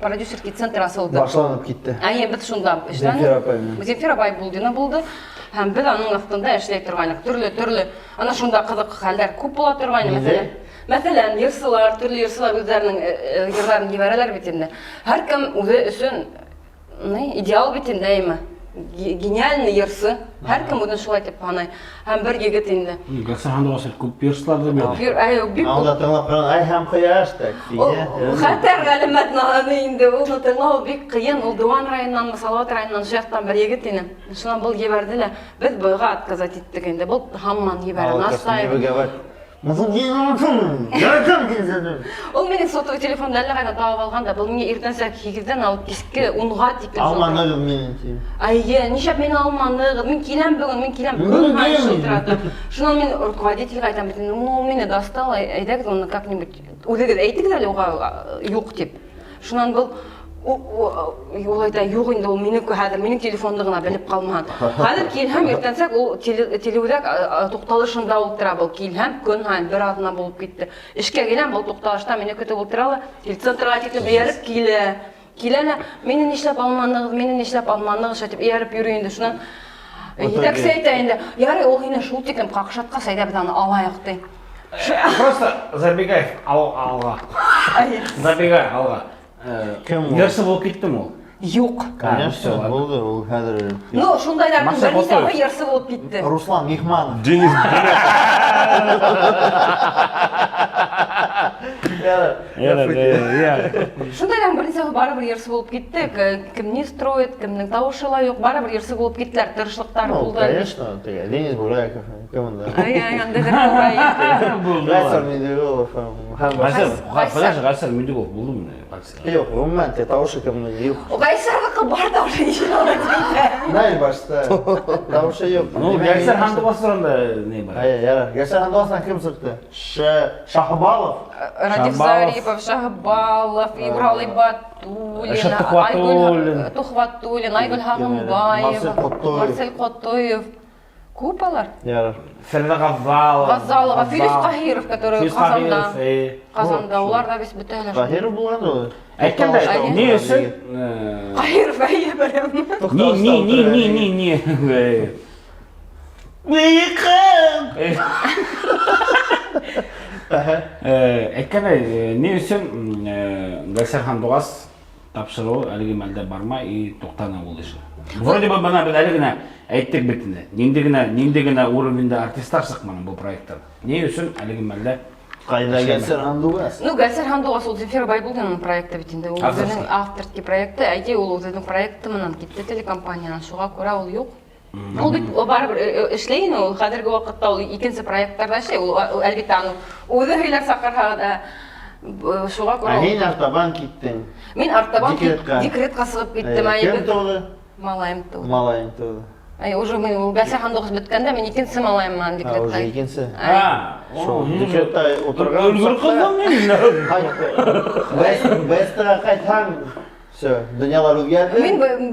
продюсерский центр асылды. Башланып китте. Әйе, без шунда эшләдек. Земфира апай белән. Земфира апай Булдина булды. Һәм без аның астында эшләй торган идек. Төрле-төрле Ана шунда кызык хәлләр күп була торган, мәсәлән. Мәсәлән, йырсылар, төрле йырсылар үзләренең э, э, йырларын җибәрәләр бит инде. Һәркем үзе өчен ни, идеал бит инде, әйме? Гениальный йырсы. Һәркем үзен шулай дип саный. Һәм бер егет инде. Гөлсә Хандугасов күп йырсылар да бит. Бер, әй, бик Анда тыңлап караган, ай һәм кояш так. Хәтәр галәмәт аны инде, ул тыңлау бик кыен. Ул Дуван районыннан, Салават районыннан, шул яктан бер егет инде. Шуннан был җибәрде лә. Без бойга отказать иттек инде. Был һаман ебәрә. Настаивает. Ул минем сотовый телефонды әллә кайдан табып алган да, был мине иртән сәгать 8-дән алып кичке 10-га тиклем. Алманыгыз мине ти. Әйе, нишләп мине алманыгыз? Мин киләм бүген, мин киләм. Бүген Көн киләм. шылтырата. Шуннан мин руководительгә әйтәм бит, ну, ул мине достал, әйдәгез аны как-нибудь үзегез әйтегез әле уга юк дип. Шуннан был ул әйтә, юк инде ул мине хәзер минем телефонны гына белеп калмаган. Хәзер килһәм иртәнсәк ул телеүзәк тукталышында утыра был. Килһәм көн һайын бер атна булып китте. Эшкә киләм, был тукталышта мине көтеп утыра ла, телецентрга китеп ияреп килә. Килә лә, мине нишләп алмадыгыз, мине нишләп алмадыгыз, шулай дип ияреп йөри инде. Шуннан. Етәксе әйтә инде, ярый, ул һине шул тиклем ҡаҡшатҡас, әйҙә беҙ аны алайыҡ, ти. Просто Забегаев алға. Забегай алға. Кем ул? Йырсы булып киттеме ул? Юҡ. Конечно, булды ул хәҙер. Ну, шундайларҙың Марсель бернисәүе Ҡотоев. йырсы булып китте. Руслан Михманов. Денис Шундайларҙың бернисәүе барыбер йырсы булып китте. Кем не строит, кемдең тауышы ла юҡ, барыбер йырсы булып киттеләр, тырышлыҡтары Ну, булды. конечно, теге Денис Буряков, кем унда? Ай, ай, андайҙар күп, Булды. Гайсар Миндигулов һәм Гайсар, Гайсар. подожди, Гайсар Миндигулов булдымы? Гайсар. Юҡ, ғөмүмән, те тауышы кемдең юҡ. ай. Гайсарҙыҡы бар тауышы ишетелә. Най башта. Тауышы юҡ. Ну, Гайсар Һандуғас турында ни бар? Ай, ярар. Гайсар Һандуғастан кем сыҡты? Шаһбалов. Радиф Шабалов. Зарипов, Шаһбалов, Ибрал Ибатуллин, Рашат Тухватуллин. Айгөл Тухватуллин, Айгөл Марсель Һағынбаева, Ҡотоев. Марсель Ҡотоев. Күп алар. Ярар. Фәрҙә Ғазалова. Ғазалова, Филүс Ҡаһиров, который Филүс Ҡазанда. Ҡаһиров, э. Ҡазанда, улар ҙа бит бөтәһе лә шунда. Ҡаһиров булған ул. Әйткәндә, Әйе. ни өсөн? Ҡаһиров, әйе, беләм. Ни, ни, ни, ни, ни, ни. Әйткәндә, ни өсөн Гайсар Һандуғас тапшырыуы әлеге мәлдә бармай и туҡтаны ул эше. Вроде бы бына беҙ әле генә әйттек бит инде. Нинди генә, нинди генә уровеньдә артистлар сыҡманы был проекттан. Ни өсөн әлеге мәлдә Ҡайҙа Гайсар Һандуғас? Ну, Гайсар Һандуғас ул Земфира Байбулдинаның проекты бит инде. Ул Авторский. үҙенең авторский проекты. Әйе, ул үҙенең проекты менән китте телекомпаниянан. Шуға күрә ул юҡ. Ул бит барыбер эшләй инде ул. Хәҙерге ваҡытта ул икенсе проекттарҙа эшләй. Ул, әлбиттә, аны үҙе һөйләр саҡырһа да. Шуға Ә күрә ул- һин артабан киттең. Мин артабан Декретҡа. декретҡа сығып киттем. Э, Әй, Кем тыуҙы? Малайым тыуҙы. Малайың тыуҙы. Әй, уже мин ул Гайсар Һандуғас бөткәндә мин икенсе малайым менән А, декретҡа. уже икенсе. Әй. А, Шул декретта ултырған Өлгөр ҡыҙҙың мин. БСТ-ға ҡайтһаң, все, донъялар үҙгәрҙе.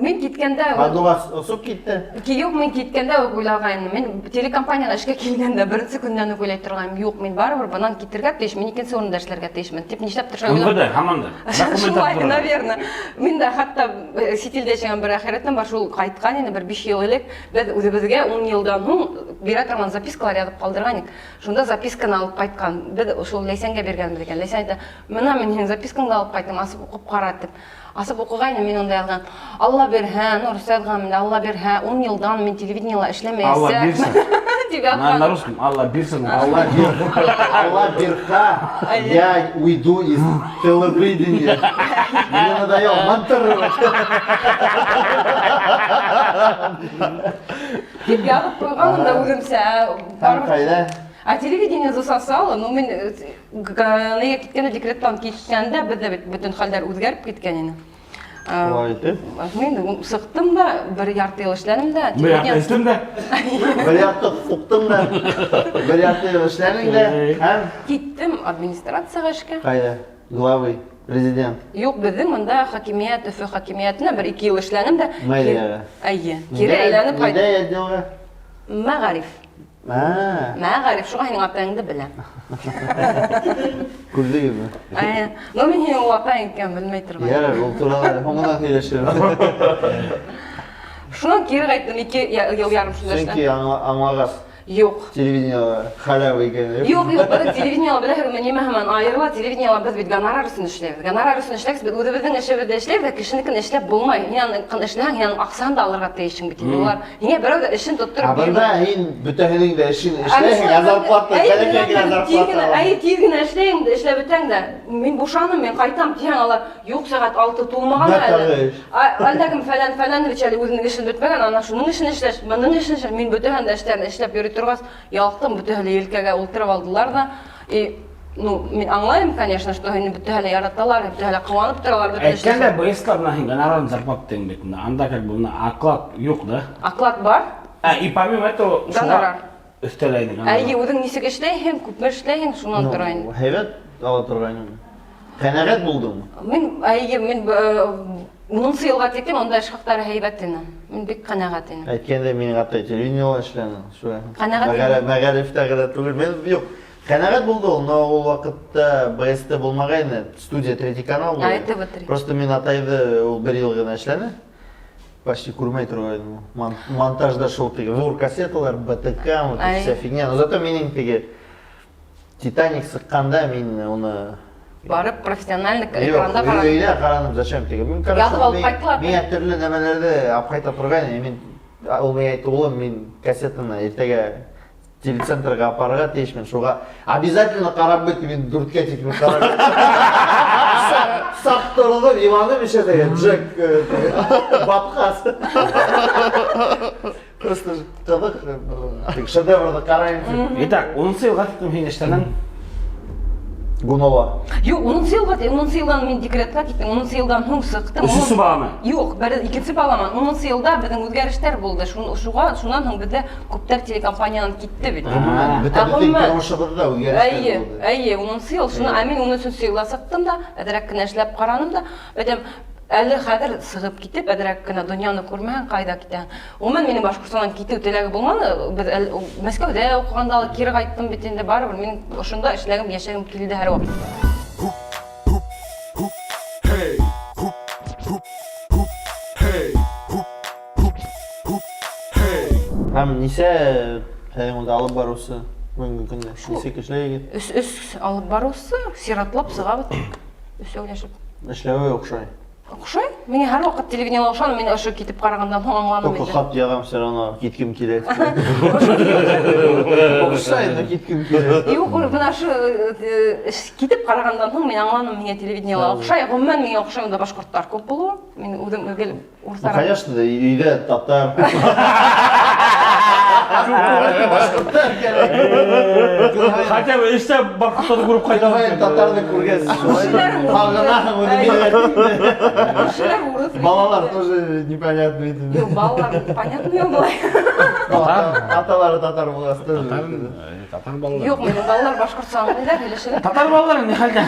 Мин киткәндә Һандуғас осоп китте. Юҡ, мин киткәндә үк уйлағайным. Мин телекомпанияға эшкә килгәндә беренсе көннән үк уйлай торғайным. Юҡ, мин барыбер бынан китергә тейеш, мин икенсе урында эшләргә тейешмен. Тип нишләптер шулай уйлап. МВД, һаман да. Шулай, наверное. Мин дә хатта сит илдә йәшәгән бер әхирәтем бар, шул ҡайтҡан инде бер 5 йыл элек. Беҙ үҙебеҙгә 10 йылдан һуң бирә торған запискалар яҙып ҡалдырған инек. Шунда записканы алып ҡайтҡан. Беҙ шул Ләйсәнгә биргәнбеҙ икән. Ләйсән әйтә, "Мына мин һинең запискаңды алып ҡайттым, асып уҡып ҡара" тип. Асып уҡығайным, мин унда яҙған. Алла бирһә, ну, русса яҙған инде, Алла бирһә, 10 йылдан мин телевидениела эшләмәйәсәкмен. Алла бирсен. Тип На, яҙған. на русском Алла бирсен. Алла Алла бирһә, я уйду из телевидения. Мне надоело монтировать. Тип яҙып ҡуйғанмын да үҙемсә. Һәм Барыбер ҡайҙа? А телевидение засосало, ну мин нигә киткәндә, декреттан киткәндә беҙҙә бит бөтөн хәлдәр үҙгәреп киткән ине. Шулай итеп. Мин сыҡтым да, бер ярты йыл эшләнем дә. Бер ярты эстем дә. Бер ярты һуҡтың да, бер ярты йыл эшләнең дә һәм Киттем администрацияға эшкә. ҡайҙа? Главый, президент. Юҡ, беҙҙең мында хакимиәт, Өфө хакимиәтенә бер ике йыл эшләнем дә. Мэрияға. Әйе. Кире әйләнеп ҡайттым. Ниндәй отделға? Мәғариф. А, Мәғариф, шуға һинең атайыңды беләм. күрҙегеҙме? Әйе. Ну, мин һинең ул атайың икәнен белмәй торғайным. Ярар, ул турала һуңынан һөйләшербеҙ. Шунан кире ҡайттым, ике йыл ярым шунда Сөнки эшләнем. аңлағас, Юҡ. телевидениела халява икәнен. Юҡ, юҡ, беҙҙең телевидениела беләһегеҙме, нимә һаман айырыла, телевидениела беҙ бит гонорар өсөн эшләйбеҙ. Гонорар өсөн эшләгәс, беҙ үҙебеҙҙең эшебеҙҙе эшләйбеҙ, ә кешенекен эшләп булмай. Һин аны эшләһәң, һин аның аҡсаһын да алырға тейешһең бит инде. Улар һиңә берәү ҙә эшен Ә тоттороп бында бирмәй. һин бөтәһенең дә эшен Ә эшләйһең, ә зарплата Әй, бәләкәй генә тиҙ зарплата генә, ала. әй, тиҙ генә эшләйһең дә, эшләп бөтәң дә. Мин бушаным, мин ҡайтам тиһәң, алар юҡ, сәғәт 6 тулмаған Бер әле. тағы эш. Әлдә кем Фәлән Фәләнович әле үҙенең эшен бөтмәгән, ана шуның эшен эшләш, бының эшен эшләш. Мин бөтәһен дә эштәрен эшләп йөрөй торғас, ялҡтым, бөтәһе лә елкәгә ултырып алдылар ҙа. И, ну, мин аңлайым, конечно, что һине бөтәһе лә яраталар, бөтәһе лә ҡыуанып торалар, бөтә Әйткәндә эшләр. БСТ бына һин гонорар зарплата тиң бит инде. Анда как бы бына оклад юҡ да. Оклад бар. А, и помимо этого шуға Гонорар. өҫтәлә инде гонорар. Әйе, үҙең нисек эшләйһең, күпме эшләйһең, шунан тора инде. Ну, һәйбәт ала торғайның. Ҡәнәғәт булдыңмы? Мин, әйе, мин унынсы йылға тиклем унда эш хаҡтары һәйбәт ине. Мин бик ҡәнәғәт инем. Әйткәндә минең атай телевидениела эшләне. Шулай. Ҡәнәғәт инең? Мәғарифтә генә түгел. Мин юҡ. Ҡәнәғәт булды ул, но ул ваҡытта БСТ булмағайны, студия Третий канал А, булды. ТВ3. Просто мин атайҙы ул бер йыл ғына эшләне. Почти күрмәй торғайным. Монтажда шул теге ҙур кассеталар, БТК, вот вся фигня. Но зато минең теге Титаник сыҡҡанда мин уны барып профессионально экранда ҡараным. Өйҙә ҡараным, зачем теге. Мин, короче, алып ҡайттылар. Миңә төрлө нәмәләрҙе алып ҡайта торғайны. Мин ул миңә әйтте, улым, мин кассетаны иртәгә телецентрға апарырға тейешмен, шуға обязательно ҡарап бөт, мин дүрткә тиклем ҡарап саҡ торҙом, иланым еще теге Джек батҡас. Просто ҡыҙыҡ, шедеврҙы ҡарайым. Итак, унынсы йылға тиклем һин эшләнең. Гунола. Юҡ, унынсы йылға, унынсы йылдан мин декретка киттем, унынсы йылдан һуң сыҡтым. Өсөнсө баламы? Юҡ, бер икенсе баламан. Унынсы йылда беҙҙең үҙгәрештәр булды. Шуға, шунан һуң беҙҙә күптәр телекомпаниянан китте бит. Гомумән, бөтә бөтен тормошобоҙҙа үҙгәрештәр булды. Әйе, әйе, унынсы йыл. Шуны, ә мин ун өсөнсө йылда сыҡтым да, әҙерәк кенә эшләп ҡараным да, бөтәм Әле хәҙер сығып китеп, әҙерәк кенә донъяны күрмәһәң, ҡайҙа китәһең? Гомумән, минең Башҡортостандан китеү теләге булманы. Беҙ әле Мәскәүҙә уҡығанда ла кире ҡайттым бит инде, барыбер минең ошонда эшләгем, йәшәгем килде һәр ваҡыт. Һәм нисә һеҙҙең унда алып барыусы бөгөнгө көндә? Нисек эшләйһегеҙ? Өс, өс алып барыусы, сиратлап сығабыҙ. Өсәүләшеп. Эшләүе оҡшай. Оҡшай. Миңә һәр ваҡыт телевидениела оҡшаны, мин ошо китеп ҡарағандан һуң аңланым Только хат яҙам все равно, киткем килә. Оҡшай, но киткем килә. Юҡ, бына ошо китеп ҡарағандан һуң мин аңланым, миңә телевидениела оҡшай. Ғөмүмән, миңә оҡшай унда башҡорттар күп булыуы. Мин үҙем гел Ну, конечно, өйҙә татар. Башҡорттар кәрәк. Хотя бы эштә башҡорттарҙы күреп ҡайтам. Татарҙы күргәс, һағынаһың Күршеләр урыҫ. Балалар тоже непонятно. Юҡ, балалар понятно былай. Аталары татар булғас тоже. Татар балалары. Юҡ, минең балалар башҡортса аңлайҙар, һөйләшәләр. Татар балалары ни хәлдә?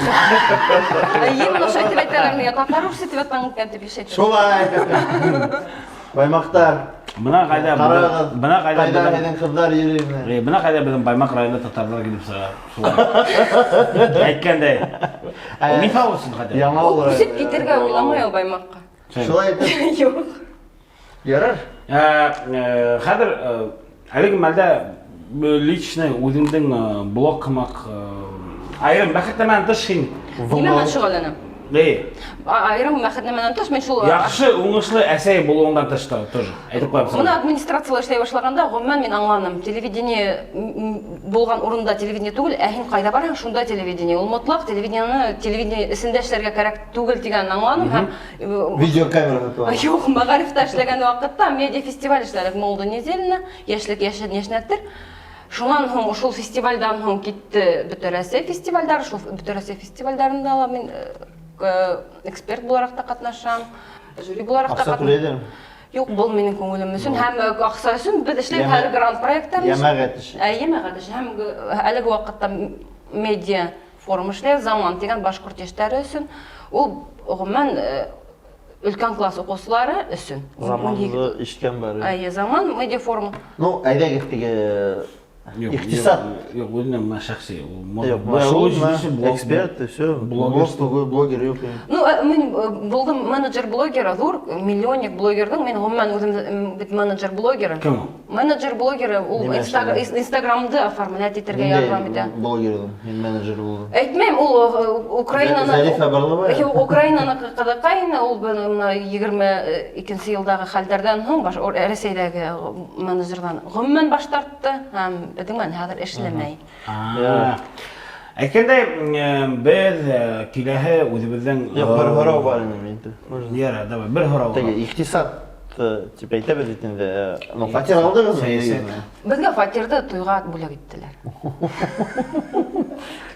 Эйе, мин ошо әйтеп әйтәләр миңә, татар урыҫ итеп ятҡан икән тип еш әйтәләр. Шулай. Баймаҡтар. Бына ҡайҙа, Ҡарағыҙ, бына ҡайҙа ҡайҙа һеҙҙең ҡыҙҙар йөрөй менә. Бына ҡайҙа беҙҙең Баймаҡ районында татарҙар килеп сыға. Шулай. Әйткәндәй. Миҫал өсөн хотя. Яңа Ул күсеп китергә уйламай ул Баймаҡҡа. Шулай итеп. Юҡ. Ярар. Хәҙер әлеге мәлдә личный үҙеңдең блог һымаҡ айырым бәхетнәмәнән тыш һин. Нимә менән шөғөлләнәм? Эй. Айырым бәхетнәмәнән тыш мин шул Яҡшы, уңышлы әсәй булыуыңдан тыш та тоже. Әйтеп ҡуям. Бына администрацияла эшләй башлағанда, ғөмүмән мин аңланым. Телевидение булған урында телевидение түгел, ә һин ҡайҙа барһаң, шунда телевидение. Ул мотлаҡ телевидениены телевидение эсендә эшләргә кәрәк түгел тигәнен аңланым һәм видеокамера һатып алдым. Юҡ, мәғарифта эшләгән ваҡытта медиафестиваль эшләнек Молоды неделяны, Йәшлек йәшен йәшнәтер. Шунан һуң шул фестивальдан һуң китте Бөтә Рәсәй фестивальдәре, шул Бөтә Рәсәй фестивальдәрендә ла мин эксперт булараҡ та ҡатнашам, жюри булараҡ та Аҡса түләйҙәрме? Юҡ, был минең күңелем өсөн һәм аҡса өсөн беҙ эшләйбеҙ хәҙер грант проекттарын. Йәмәғәт эше. Ә, йәмәғәт эше. Һәм әлеге ваҡытта медиа форум эшләй, Заман тигән башҡорт йәштәре өсөн. Ул гомумән өлкән класс уҡыусылары өсөн. Заманды ишеткән бар. Әйе, Заман медиа форумы. Ну, әйҙәгеҙ теге икътисад. Юҡ, үҙенең менә шәхси. Юҡ, эксперт, все. Блог түгел, блогер юҡ. Ну, мин булдым менеджер блогера, ҙур миллионник блогерҙың. Мин гомумән үҙем бит менеджер блогеры. Кем ул? Менеджер блогеры ул Инстаграмды оформлять итергә ярҙам итә. Блогер мин менеджер булдым. Әйтмәйем, ул Украинаны Зарифа Барлыбаева. Юҡ, Украинаны ҡыҙыҡайны, ул бына 22 йылдағы хәлдәрҙән һуң баш Рәсәйҙәге менеджерҙан гомумән баш тартты һәм беҙҙең менән хәҙер эшләмәй. Әйткәндәй, беҙ киләһе үҙебеҙҙең Юҡ, бер һорау бар ине миндә. Ярар, давай, бер һорау. Теге икътисад тип әйтәбеҙ бит инде. Ну, фатир алдығыҙмы? Беҙгә фатирҙы туйға бүләк иттеләр.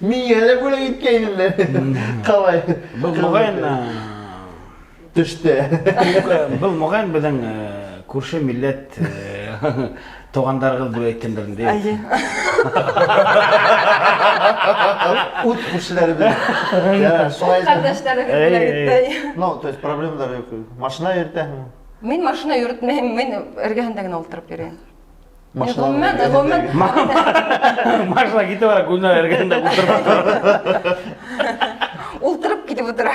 Миңә лә бүләк иткәйнеләр. Ҡалай? Был моғайын төштә. Был моғайын беҙҙең күрше милләт туғандарығыҙ бүләк иткәндәр инде. Әйе. Ут күршеләребеҙ. Шулай. Ҡәрҙәштәребеҙ бүләк итте. Ну, то есть проблемалар юҡ. Машина йөрөтәһеңме? Мин машина йөрөтмәйем, мин эргәһендә генә ултырып йөрөйөм. Машина Гомумән, гомумән. Машина китеп бара, Гөлнар эргәһендә ултырып. Ултырып китеп ултыра.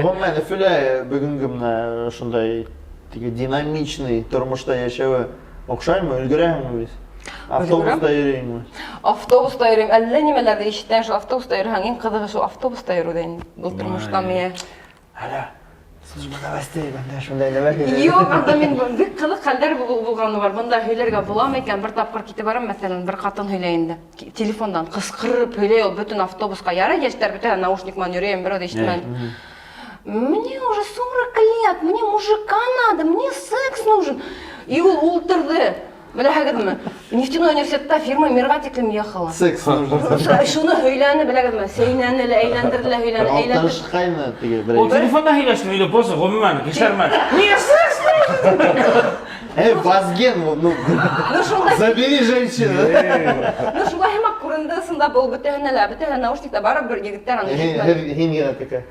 Гомумән, Өфөлә бөгөнгө менә шундай теге динамичный тормошта йәшәүе оҡшаймы, өлгөрәһеңме бит? Автобуста йөрөйһөңмө? Автобуста йөрөйөм. Әллә нимәләрҙе ишетәм, шул автобуста йөрөһәң, иң ҡыҙығы шул автобуста йөрөү ҙә инде. Был тормошта миңә. Алло, служба новостей, бында шундай нәмә һөйләй. Юк, анда мин бик ҡыҙыҡ хәлдәр булғаны бар. Бында һөйләргә буламы икән? Бер тапҡыр китеп барам, мәҫәлән, бер ҡатын һөйләй инде. Телефондан ҡысҡырып һөйләй ул бөтөн автобусҡа. Ярай йәштәр бөтә наушник менән йөрөйем, берәү ҙә ишетмәне. Мне уже 40 лет, мне мужика надо, мне секс нужен. И ул ултырҙы. Беләһегеҙме? Нефтяной университетта фирма Мирға тиклем ехала. Секс нужен. Шуны һөйләне, беләгеҙме? Сәйнәне лә, әйләндерҙе лә, һөйләне, әйләндерҙе. Алтырышҡайны теге берәй. Ул телефонда һөйләшми или просто ғөмүмән кешеләр менән. Мне секс нужен. Эй, Вазген, ну, Ну шундай, забери женщину. ну шулай һымаҡ күренде ысынлап ул бөтәһенә лә, бөтәһе наушникта барыбер егеттәр аны ишетмәне. Һин генә такая.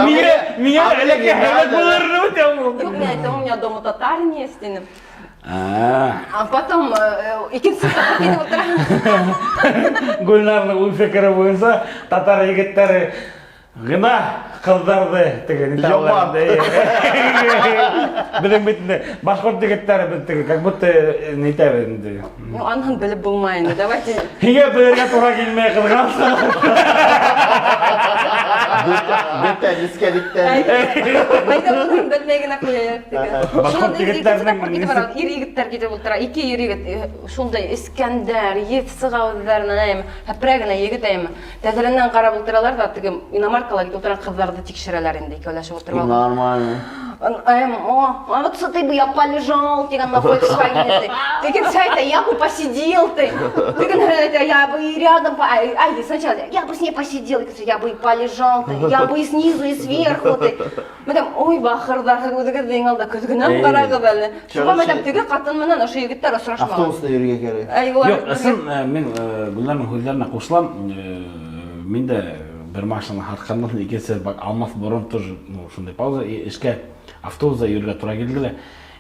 Миңә, миңә әләкә һәләк булыр үтә ул. Юҡ, мин әйтәм, у меня дома татарин есть, тинем. А, А потом икенсе тапҡыр китеп ултыра. Гөлнарның уй фекере буйынса татар егеттәре гына ҡыҙҙарҙы теге не Йомарт. Беҙҙең бит инде башҡорт егеттәре беҙ теге как будто не итәбеҙ инде. Ну, аныһын белеп булмай инде. Давайте. Һиңә белергә тура килмәй ҡыҙғанса. Бөтә нескәлектәр. Әйҙә, уныһын белмәй генә ҡуяйыҡ теге. Башҡорт Шунан икенсе егеттәренең тапҡыр китеп бара. Ир егеттәр китеп ултыра. Ике ир егет шундай эскәндәр, еҫ сыға үҙҙәренән, әйме. Һәпрә генә егет, әйме. Тәҙрәнән ҡарап ултыралар ҙа, теге иномаркала китеп ултырған ҡыҙҙарҙы тикшерәләр инде, икәүләшеп ултырып алып. Нормально. О, а вот с этой бы я полежал, тигән на Volkswagen ты. Тегенсе әйтә, я бы посидел ты. Тегенсе әйтә, я бы и рядом, ай, ай, сначала, я бы с ней посидел, икенсе, я бы и полежал ты, я бы и снизу, и сверху ты. Мәтәм, ой, бахырҙар, һеҙ үҙегеҙҙең алда көҙгөнән ҡарағыҙ әле. Шуға мәтәм, теге ҡатын менән ошо егеттәр осрашмаған. Автобуста йөрөргә кәрәк. Ай, улар Юҡ, ысын, мин Гөлнарның һүҙҙәренә ҡушылам. Мин дә бер машина һатҡандан һуң икенсе алмаҫ борон тоже, ну, шундай пауза, и эшкә автобуста йөрөргә тура килде лә.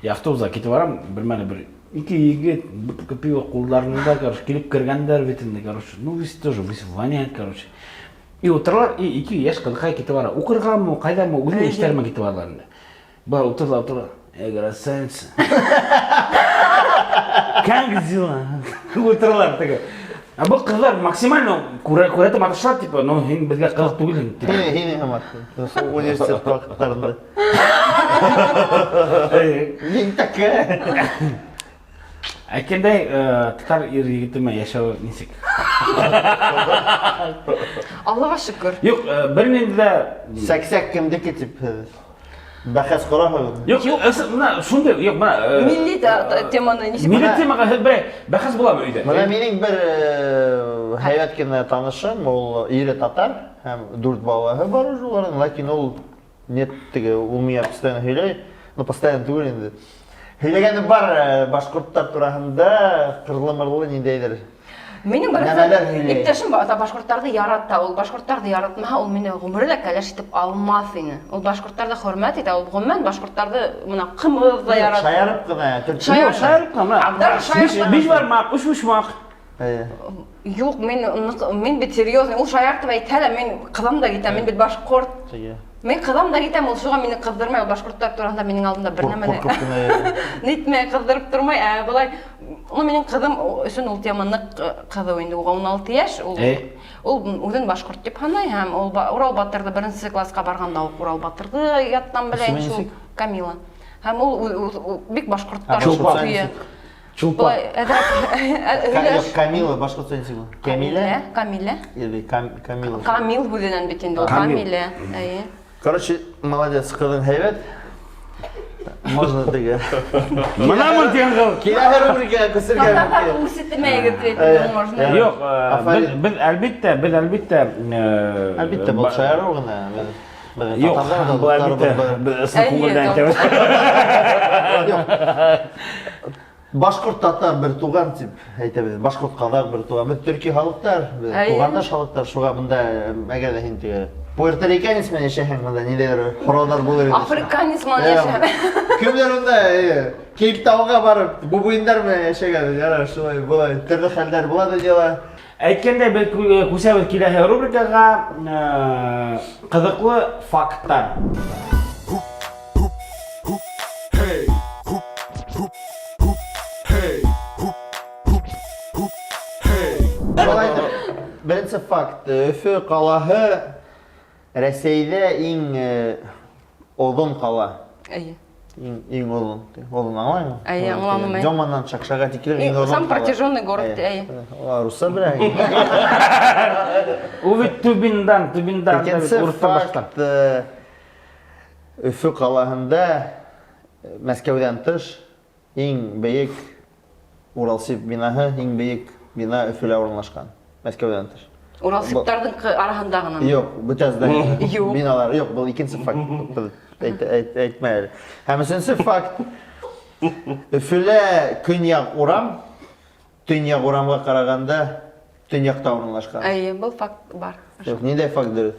И автобуста китеп барам, бер мәле бер ике егет, бутылка пива ҡулдарында, короче, килеп кергәндәр бит инде, короче, ну, весь тоже, весь воняет, короче. И ултыралар, и ике йәш ҡыҙыҡай китеп бара. Уҡырғамы, ҡайҙамы, үҙенең эштәре менән китеп баралар инде. Былар ултырҙы, ултырҙы. Эй, красавица. Как дела? Ултыралар теге. Ә был ҡыҙҙар максимально күрәтеп маташалар, типа, ну, һин беҙгә ҡыҙыҡ түгелһең, типа. Һин һымаҡ. Университет ваҡыттарында. Эй, Мин такая. Әйткәндәй, татар ир егете менән йәшәү нисек? Аллаға шөкөр. Юҡ, бер нинди дә Сәксәк кемдеке дип бәхәс ҡораһығыҙ? Юҡ, бына шундай, юҡ, бына, Милли теманы нисек? Милли темаға һеҙ берәй бәхәс буламы өйҙә? Бына минең бер һәйбәт кенә танышым, ул ире татар һәм дүрт балаһы бар уже уларның, ләкин ул нет теге, ул миңә постоянно һөйләй, ну постоянно түгел инде. Һөйләгәне бар башҡорттар тураһында, ҡырлы-мырлы ниндәйҙер. Минең бер Нәмәләр һөйләй. иптәшем бар, башҡорттарҙы ярата, ул башҡорттарҙы яратмаһа, ул мине ғүмере лә кәләш итеп алмаҫ ине. Ул башҡорттарҙы хөрмәт итә, ул ғөмүмән башҡорттарҙы бына ҡымыҙ ҙа ярата. Шаярып ҡына, төртөп. Шаярып. Шаярып ҡына, бына. Даже шаярып ҡына. Биш бармаҡ, өс почмаҡ. Әйе. Юҡ, мин бит серьезный, ул шаяртып әйтһә лә, мин ҡыҙам да китәм, мин бит башҡорт. Теге. Мин ҡыҙам да китәм, ул шуға мине ҡыҙҙырмай, ул башҡорттар тураһында минең алдында бер нәмә лә Ҡурҡып ҡына йөрөй. нитмәй, ҡыҙҙырып тормай, ә былай, ну, минең ҡыҙым өсөн ул тема ныҡ ҡыҙыу инде, уға 16 йәш, ул үҙен башҡорт тип һанай һәм ул Урал батырҙы беренсе классҡа барғанда уҡ Урал батырҙы яттан белә инде шул Исеме нисек? Камила. Һәм ул бик башҡорттар Чулпан. көйө. Чулпан. Былай, әҙерәк, һөйләш. Камила, башҡортса нисек ул? Камилә? Камилә. Или Камила? Камил һүҙенән бит инде ул, Камил. Камилә. Әйе. Короче, молодец, ҡыҙың һәйбәт. Можно теге. Бына мын тигән ҡыҙ. Киләһе рубрикаға күсергә Татарҙар мөмкин. үрсетмәйегеҙ тип Әйе. можно. Әйе. Юҡ, Афарин. беҙ әлбиттә, беҙ әлбиттә, Әлбиттә, был шаярыу ғына. Беҙ Юҡ, татарҙар ҙа был әлбиттә, дуҫтарыбыҙ бар. беҙ ысын Әйе, күңелдән юҡ. әйтәбеҙ. Юҡ. Башҡорт татар бер туған тип әйтәбеҙ. Башҡорт ҡаҙаҡ бер туған. Беҙ төрки халыҡтар, беҙ Әйе. туғандаш халыҡтар. Шуға бында, әгәр ҙә һин теге пуэрториканец менән йәшәһәң, бында ниндәйҙер һорауҙар булыр ине. Африканец менән Әйе. йәшәһәм. Кемдәр унда, әйе, Кейптауға барып, бубуиндар менән йәшәгән, ярар, шулай була, төрлө хәлдәр була донъяла. Әйткәндәй, беҙ күсәбеҙ киләһе рубрикаға, ҡыҙыҡлы факттар. Беренсе факт. Өфө ҡалаһы Рәсәйҙә иң оҙон ҡала. Әйе. Иң, иң оҙон. Оҙон аңлайһыңмы? Әйе, аңланым, әйе. Дёманнан Шакшаға тиклем иң оҙон Самый протяженный город, әйе. Улар русса белә. Ул бит Түбиндан, Түбиндан да бит Икенсе урыҫтан башта. факт, Өфө ҡалаһында Мәскәүҙән тыш Иң бейек Уралсиб бинаһы, иң бейек бина Өфөлә урынлашҡан, Мәскәүҙән тыш. Уралсибтарҙың араһында ғына. Юҡ, бөтә здание. Юҡ. Биналар, юҡ, был икенсе факт. Әйтмә әле. Һәм өсөнсө факт. Өфөлә көньяҡ урам, төньяҡ урамға ҡарағанда төньяҡта урынлашҡан. Әйе, был факт бар. Юҡ, ниндәй факт дөрөҫ?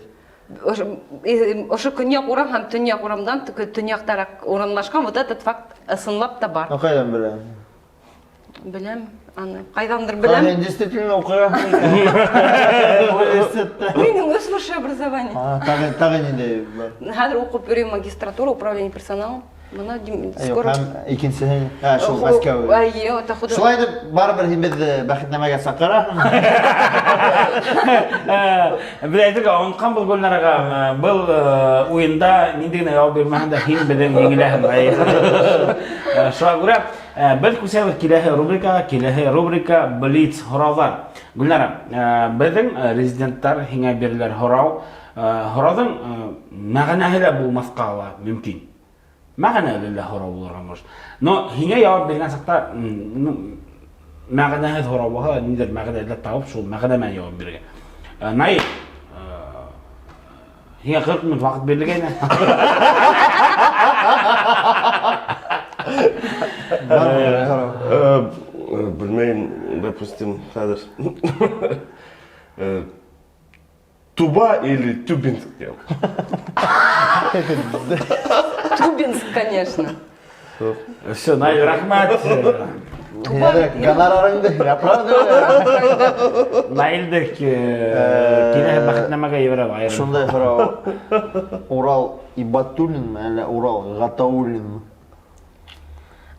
Ошо көньяҡ урам һәм төньяҡ урамдан төньяҡтараҡ урынлашҡан вот этот факт ысынлап та бар. Ну, ҡайҙан беләһең? Беләм аны. Ҡайҙандыр беләм. Һин действительно уҡығанһың. Университетта. Минең өс высшее образование. Тағы, тағы ниндәй бар? Хәҙер уҡып йөрөйөм магистратура, управление персоналом. Бына скоро. Һәм икенсеһе, ә, шул Мәскәү. Әйе, это худо. Шулай итеп, барыбер һин беҙҙе бәхетнамәгә саҡыраһың. Беҙ әйтергә онотҡанбыҙ Гөлнараға, был уйында ниндәй генә яуап бирмәһәң дә һин беҙҙең еңеләһең. Шуға күрә беҙ күсәбеҙ киләһе рубрикаға, киләһе рубрика Блиц һорауҙар. Гөлнара, беҙҙең резиденттар һиңә бирелер һорау. Һорауҙың мәғәнәһе лә булмаҫҡа ла мөмкин. Мәғәнәле лә һорау булырға может. Но һиңә яуап биргән саҡта, ну, мәғәнәһеҙ һорау булһа ла, ниндәйҙер мәғәнә табып, шул мәғәнә менән яуап бирергә. Наил, һиңә 40 минут ваҡыт бирелгәйне. Белмәйем, допустим, хәҙер. Туба или Тюбинск? Тюбинск, конечно. Все, Наиль, рәхмәт. Туба Гонорарыңды оправдывай. Наилде киләһе бәхетнамәгә ебәрәм айырым. Шундай һорау. Урал Ибатуллинмы, әллә Урал Ғатауллинмы?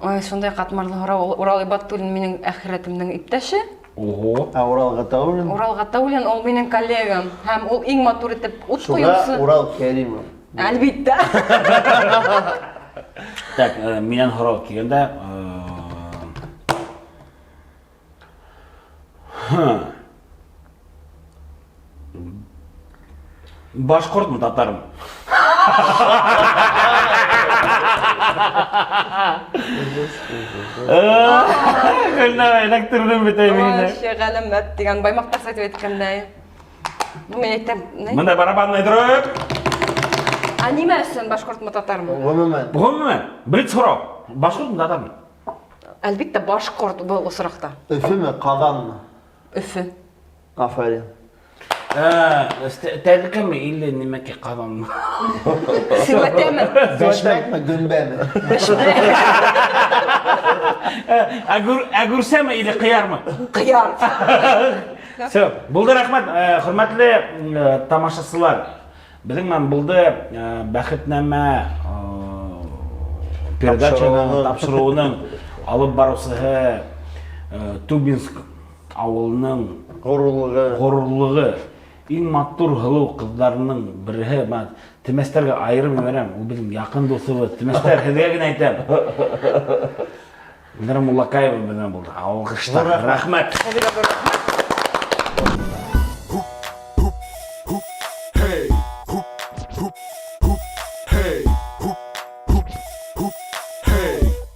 Ой, шундай ҡатмарлы һорау. Урал Ибатуллин минең әхирәтемдең иптәше. Ого. Ә Урал Ғатауллин? Урал Ғатауллин ул минең коллегам. Һәм ул иң матур итеп ут Шуға ҡойоусы. Урал Кәримов. Әлбиттә. Так, минән һорау килгәндә, башҡортмо, татармы? Гөлнара, эләктерҙем бит әй мине. Вообще ғәләмәт тигән баймаҡтар сайтып әйткәндәй. Ну, мин әйтәм, ни? Мында барабанный дробь. Ә нимә өсөн башҡортмо, татармы? Ғөмүмән. Ғөмүмән, беренсе һорау. Башҡортмо, татармы? Әлбиттә, башҡорт был осраҡта. Өфөмө, Ҡаҙанмы? Өфө. Афарин. Тәлкәме или нимәкәй Ҡаҙанмы? Сеүәтәме? Бәшмәкме, гөмбәме? Әгүрсәме или ҡыярмы? Ҡыяр. Все, булды, рәхмәт, хөрмәтле тамашасылар. Беҙҙең менән булды Бәхетнамә передачаның тапшырыуының алып барыусыһы Тубинск ауылының ғорурлығы, ғорурлығы, иң матур һылыу ҡыҙҙарының береһе. Мин Темәстәргә айырым ебәрәм, ул беҙҙең яҡын дуҫыбыҙ. Темәстәр, һеҙгә генә әйтәм. Гөлнара Муллакаева беҙҙең булды. Алҡыштар. Рәхмәт. Һеҙгә ҙур рәхмәт.